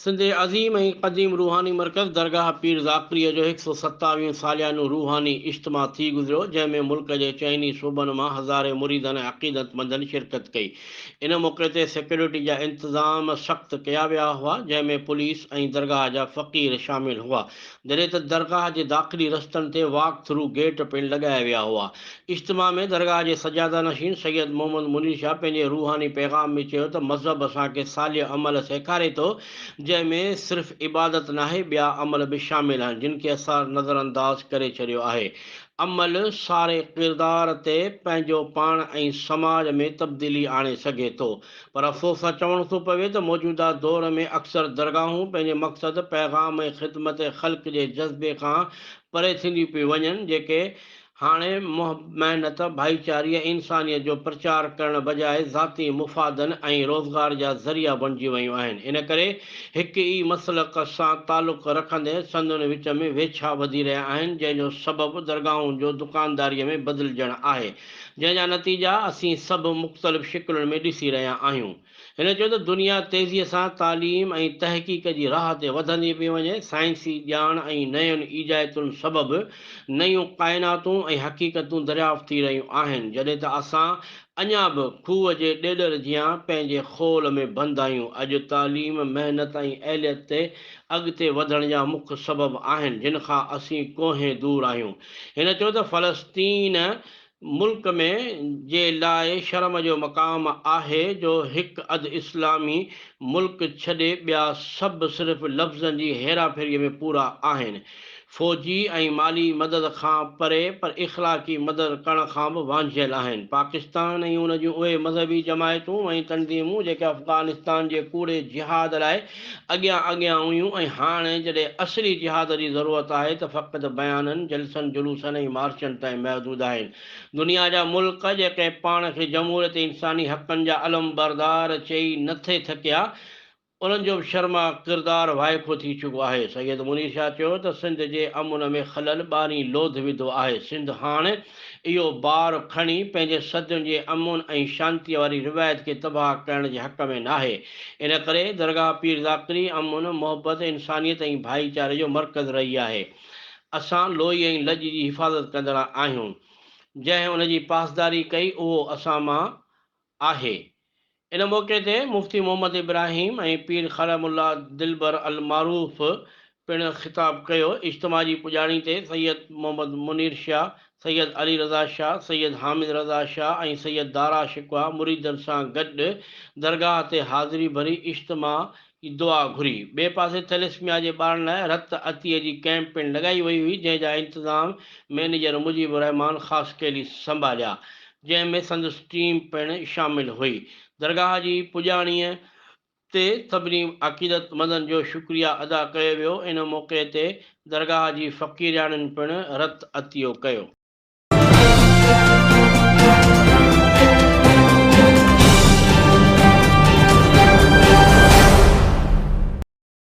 سنڌ جي عظيم ۽ قديم روحاني مرڪز درگاهه پير ذاڪريء جو هڪ سئو ستاويهون ساليانو روحاني اجتماع ٿي گذريو، جنهن ۾ ملڪ جي چئني صوبن مان هزارين مريدن ۽ عقيدتمندن شرڪت ڪئي. ان موقعي تي سيڪيورٽي جا انتظام سخت ڪيا ويا هئا، جنهن ۾ پوليس ۽ درگاهه جا فقير شامل هئا، جڏهن ته درگاهه جي داخلي رستن تي واڪ ٿرو گيٽ پڻ لڳايا ويا هئا. اجتماع ۾ درگاهه جي سجاده نشين سيد محمد منير شاهه پنهنجي روحاني پيغام ۾ چيو ته مذهب اسان کي صالح عمل سيکاري ٿو، جنهن ۾ صرف عبادت ناهي ٻيا عمل به شامل آهن، جن کي اسان نظرانداز ڪري ڇڏيو آهي. عمل ساري ڪردار تي پنهنجو پاڻ ۽ سماج ۾ تبديلي آڻي سگهي ٿو. پر افسوس سان چوڻو ٿو پوي ته موجوده دور ۾ اڪثر درگاهون پنهنجي مقصد، پيغام ۽ خدمت خلق جي جذبي کان پري ٿينديون پيون وڃن، جيڪي هاڻي محنت، ڀائيچاري ۽ انسانيت جو پرچار ڪرڻ بجاء ذاتي مفادن ۽ روزگار جا ذريعا بڻجي ويون آهن. ان ڪري هڪ ئي مسلڪ سان تعلق رکندي سندن وچ ۾ ويڇا وڌي رهيا آهن، جنهن جو سبب درگاهن جو دڪانداريء ۾ بدلجڻ آهي. جنهن جا نتيجا اسين سڀ مختلف شڪلن ۾ ڏسي رهيا آهيون. هن چيو ته دنيا تيزيء سان تعليم ۽ تحقيق جي راهه تي وڌندي پئي وڃي، سائنسي ڄاڻ ۽ نين ايجادن سبب نيون ڪائناتون ۽ حقيقتون دريافت ٿي رهيون آهن، جڏهن ته اسان اڃا به کوهه جي ڏيڏر جيان پنهنجي خول ۾ بند آهيون. اڄ تعليم، محنت ۽ اهليت تي اڳتي وڌڻ جا مک سبب آهن، جن کان اسين ڪوهين دور آهيون. هن چيو ته فلسطين ملڪ ۾ جي لاء شرم جو مقام آهي جو هڪ اڌ اسلامي ملڪ ڇڏي ٻيا سڀ صرف لفظن جي هيراڦيري ۾ پورا آهن. فوجي ۽ مالي مدد کان پري پر اخلاقي مدد ڪرڻ کان به وانجهيل آهن. پاڪستان ۽ ان جون اهي مذهبي جماعتون ۽ تنظيمون جيڪي افغانستان جي ڪوڙي جهاد لاء اڳيان اڳيان هيون ۽ هاڻ جڏهن اصلي جهاد جي ضرورت آهي ته فقط بيانن، جلسن، جلوسن ۽ مارچن تائين محدود آهن. دنيا جا ملڪ جيڪي پاڻ کي جمهوريت ۽ انساني حقن جا علمبردار چئي نه ٿي ٿڪيا، انهن جو به شرمناڪ ڪردار وائکو ٿي چڪو آهي. سيد منير شاهه چيو ته سنڌ جي امن ۾ خلل ٻارهين لوڌ وڌو آهي، سنڌ هاڻ اهو بار کڻي پنهنجي صدين جي امن ۽ شانتيء واري روايت کي تباهه ڪرڻ جي حق ۾ ناهي. ان ڪري درگاهه پير ذاڪري امن، محبت، انسانيت ۽ ڀائيچاري جو مرڪز رهي آهي. اسان لوئي ۽ لڄ جي حفاظت ڪندڙ آهيون. جنهن ان جي پاسداري ڪئي اهو اسان مان آهي. ان موقعي تي مفتي محمد ابراهيم ۽ پير خرم الله دلبر المعروف پڻ خطاب ڪيو. اجتماع جي پڄاڻي تي سيد محمد منير شاهه، سيد علي رضا شاهه، سيد حامد رضا شاهه ۽ سيد دارا شڪوه مريدن سان گڏ درگاهه تي حاضري ڀري اجتماع جي دعا گهري. ٻئي پاسي ٿيليسميا جي ٻارن لاء رت عطيي جي ڪئمپ پڻ لڳائي وئي هئي جنهن جا انتظام مئنيجر مجيب الرحمان خاصخيلي سنڀاليا جنهن ۾ سندس ٽيم پڻ شامل هئي. درگاهه جي پڄاڻيء تي سڀني عقيدتمندن جو شڪريه ادا ڪيو ويو. ان موقعي تي درگاهه جي فقيرياڻين پڻ رت عطيو ڪيو.